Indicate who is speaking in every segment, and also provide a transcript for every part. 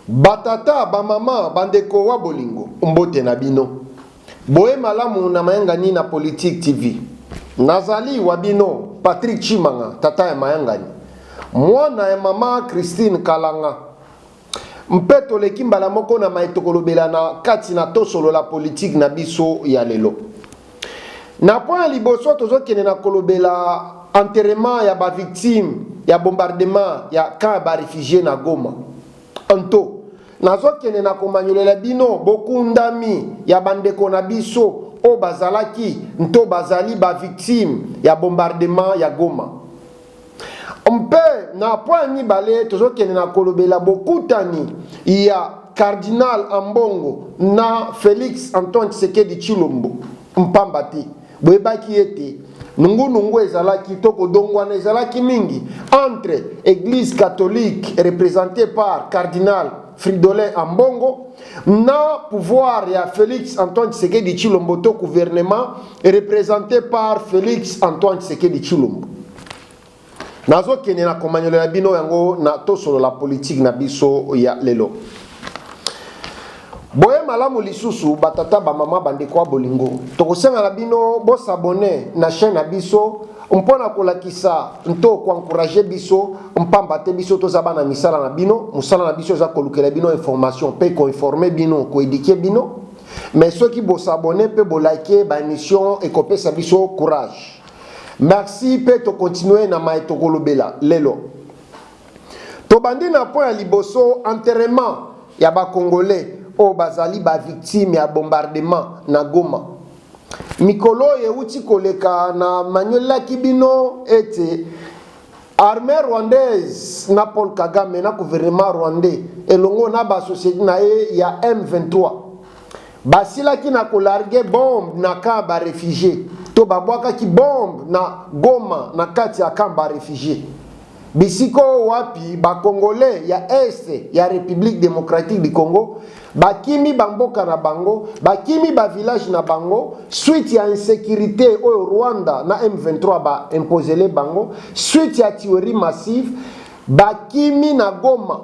Speaker 1: Ba tata, ba mama, ba ndeko wa bolingo, mbote na bino. Boye malamu na mayangani na Politique TV. Nazali wa bino Patrick Tshimanga, tata ya mayangani. Mwana ya mama Christine Kalanga. Mpe toleki mbala moko na maye tokolobela na kati na Tosolola Politique na biso ya lelo. Na point ya liboso tozokende na kolobela enterrement ya ba victimes ya bombardement ya camp ya ba refugies na Goma. Nto nazokende na komanyolela bino bokundami ya bandeko na biso oyo bazalaki nto bazali ba victimes ya bombardement ya Goma. Mpe na point ya mibale tozokende na kolobela bokutani ya Cardinal Ambongo na Felix Antoine Tshisekedi Tshilombo. Mpamba te boyebaki ete nungunungu ezalaki to kodongwana ezalaki mingi entre Eglise catholique representee par Cardinal Fridolin Ambongo na pouvoir ya Felix Antoine Tshisekedi Tshilombo to gouvernement represente par Felix Antoine Tshisekedi Tshilombo. Nazokende na komanyolela bino yango na Tosolola Politique na biso ya lelo. Boye malamu lisusu batata bamama bandeko ya bolingo, tokosenga na bino bosabone na chaîne na biso mpo na kolakisa nto koencourage biso, mpamba te biso toza bana misala na bino. Mosala na biso eza kolukela bino information mpe koinforme bino, koéduquer bino. Mais soki bosabone mpe bolike ba émission, ekopesa biso courage. Merci mpe tokontinue na maye tokolobela lelo. Tobandi na point ya liboso, enterrement ya bacongolais oyo bazali bavictime ya bombardement na Goma. Mikolo oyo euti koleka, na manyolelaki bino ete armée rwandaise na Paul Kagame na gouvernement rwandais elongo na basociété na ye ya M23 basilaki na kolarguer bombe na camp baréfugiés to babwakaki bombe na Goma, na kati ya camp baréfugiés, bisika oyo wapi bacongolais ya Est ya République démocratique du Congo bakimi bamboka na bango, bakimi bavillage na bango suite ya insécurité oyo Rwanda na M23 baimposele bango, suite ya tuerie massive. Bakimi na Goma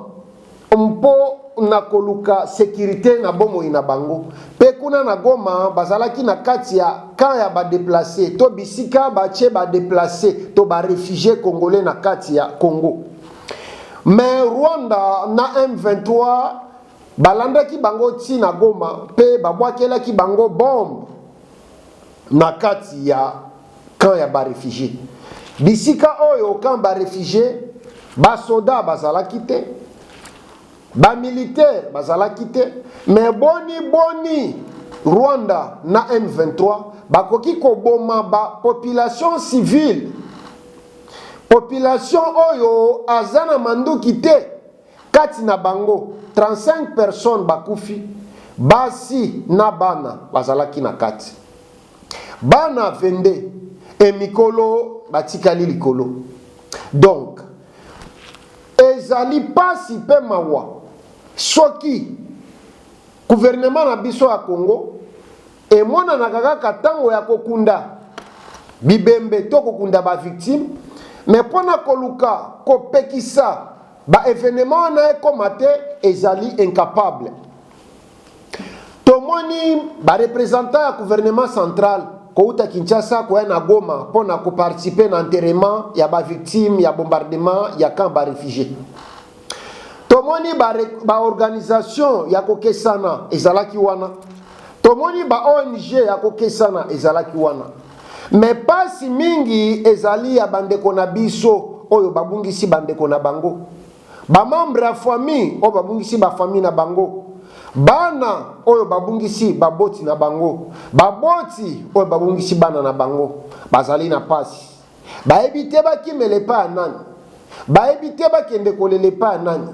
Speaker 1: mpo na koluka sécurité na bomoi na bango. Mpe kuna na Goma bazalaki na kati ya camp ya badéplacés to bisika batie badéplacés to baréfugiés congolais na kati ya Congo. Mais Rwanda na M23 balandaki bango ti na Goma mpe babwakelaki bango bombe na kati ya camp ya baréfugiés, bisika oyo camp baréfugiés basoda bazalaki te, bamilitaire bazalaki te. Mais boni boni Rwanda na M23 bakoki koboma bapopulation civile, population oyo aza na manduki te? Kati na bango 35 personnes bakufi, basi na bana bazalaki na kati, bana 22 e mikolo batikali likolo. Donc ezali pasi mpe mawa soki gouvernement na biso ya Congo emonanaka kaka ntango ya kokunda bibembe to kokunda bavictime, mais mpona koluka kopekisa baévénement wana ekóma te, ezali incapable. Tomoni bareprésentant ya gouvernement central kouta Kinshasa koya na Goma mpona koparticiper na enterrement ya bavictime ya bombardement ya camp baréfugiés. Tomoni baorganisation ba ya kokesana ezalaki wana, tomoni ba ONG ya kokesana ezalaki wana. Mais pasi mingi ezali ya bandeko na biso oyo babungisi bandeko na bango, bamembre ya famille oyo babungisi bafamille na bango, bana oyo babungisi baboti na bango, baboti oyo babungisi bana na bango. Bazali na pasi, bayebi te bakimela epai ya nani, bayebi te bakende kolela epai ya nani.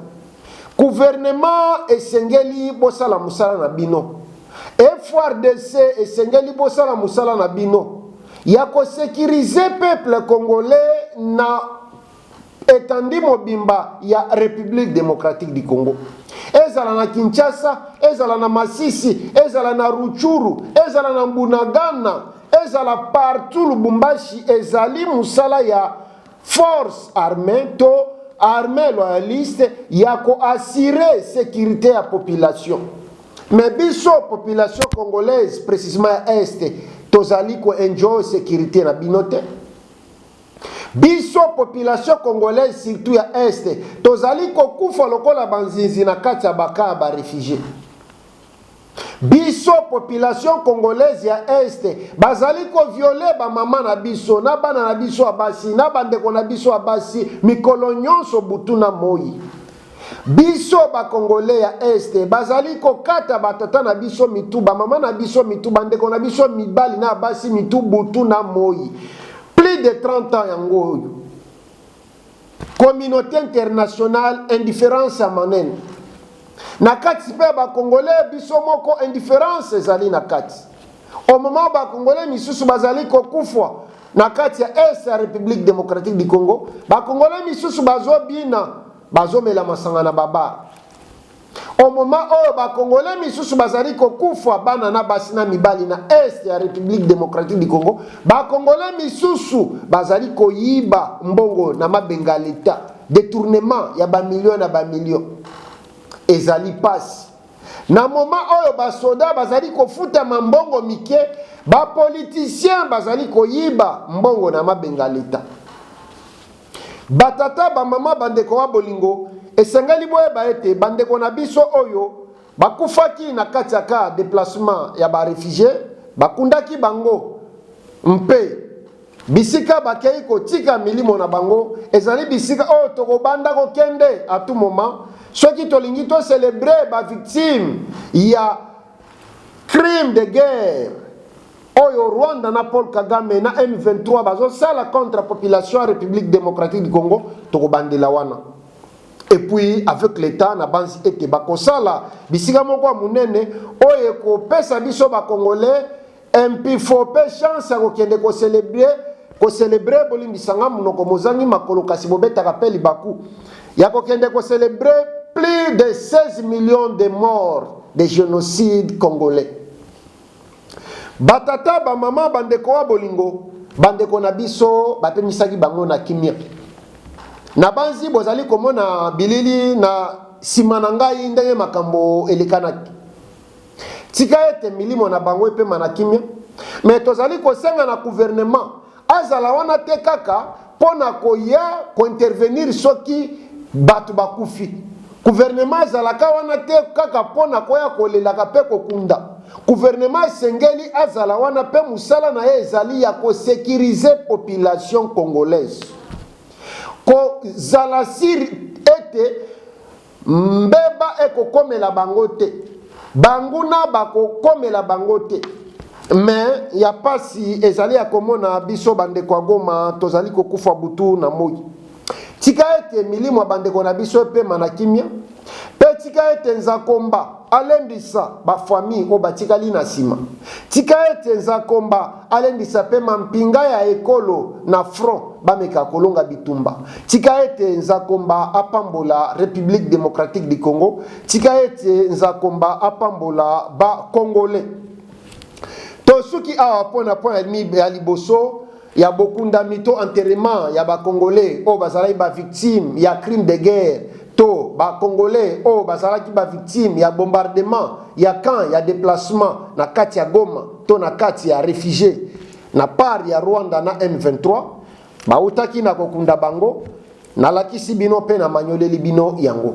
Speaker 1: Gouvernement esengeli bosala mosala na bino. FARDC esengeli bosala mosala na bino ya kosécuriser peuple congolais na étendue mobimba ya République démocratique du Congo, ezala na Kinshasa, ezala na Masisi, ezala na Rutshuru, ezala na Bunagana, ezala partout, Lubumbashi. Ezali mosala ya force armée to armée loyaliste ya koassurer sécurité ya population. Mais biso population congolaise, précisément ya Est, tozali koenjoy sécurité na bino te. Biso population congolaise, surtout ya Est, tozali kokufa lokola banzinzi na kati ya bacamp ya baréfugiés. Biso population congolaise ya Est, bazali kovioler bamama na biso na bana na biso ya basi na bandeko na biso ya basi mikolo nyonso, butu na moi. Biso bacongolais ya Est, bazali kokata batata na biso mitu, bamama na biso mitu, bandeko na biso mibali na basi mitu, butu na moi, plus de 30 ans yango oyo. Communauté internationale, indifférence ya manene na kati mpe ya bacongolais biso moko, indifférence ezali na kati. Au moment bacongolais misusu bazali kokufa na kati ya Est ya République démocratique du Congo, bacongolais misusu bazobina, bazomela masanga na babar. Au moment oyo bacongolais misusu bazali kokufa, bana na basi na mibali na Est ya République démocratique du Congo, bacongolais misusu bazali koyiba mbongo na mabenga leta, détournement ya bamillion na bamillion. Ezali pasi. Na moment oyo basoda bazali kofutama mbongo mike, bapoliticien bazali koyiba mbongo na mabenga leta. Batata, bamama, bandeko wa bolingo, esengeli boyeba ete bandeko na biso oyo bakufaki na kati ya camp déplacement ya baréfugiés, bakundaki bango mpe bisika bakei kotika milimo na bango ezali bisika oyo tokobanda kokende à tout moment soki tolingi tocélébrer bavictime ya crime de guerre oyo Rwanda na Paul Kagame na M23 bazosala contre population ya République démocratique du Congo. Tokobandela wana et puis avec l'État na banzi ete bakosala bisika moko ya monene oyo ekopesa biso bacongolais mpifo mpe chance ya kokende kocélébrer, bolimbisanga monoko mozangi makolo, kasi bobetaka mpe libaku ya kokende kocélébrer plus de 16 millions de morts de génocide congolais. Batata, bamama, bandeko wa bolingo, bandeko na biso bapemisaki bango na kimia. Na banzi bozali komona bilili na nsima na ngai ndenge makambo elekanaki. Tika ete milimo na bango epema na kimia. Mais tozali kosenga na gouvernement azala wana te kaka mpo na koya kointervenir soki bato bakufi. Gouvernement azalaka wana te kaka mpo na koya kolelaka mpe kokunda. Gouvernement esengeli azala wana mpe mosala na ye ezali ya kosécuriser population congolaise, kozala sûr ete mbeba ekokomela bango te, banguna bakokomela bango te. Mais ya pasi ezali ya komona biso bandeko ya Goma tozali kokufa butu na moi. Tika ete milimo ya bandeko na biso epema na kimia mpe tika ete Nzakomba alendisa bafamille oyo batikali na nsima. Tika ete Nzakomba alendisa mpe mampinga ya ekolo na front bameka kolonga bitumba. Tika ete Nzakomba apambola République démocratique du Congo. Tika ete Nzakomba apambola bacongolais. Tosuki awa mpona point ya liboso ya bokundami to enterrement ya bacongolais oyo bazalaki bavictime ya crime de guerre to bacongolais oyo bazalaki bavictime ya bombardement ya camp ya déplacement na kati ya Goma to na kati ya réfugié na part ya Rwanda na M23. Bautaki na kokunda bango, nalakisi bino mpe namanyoleli bino yango.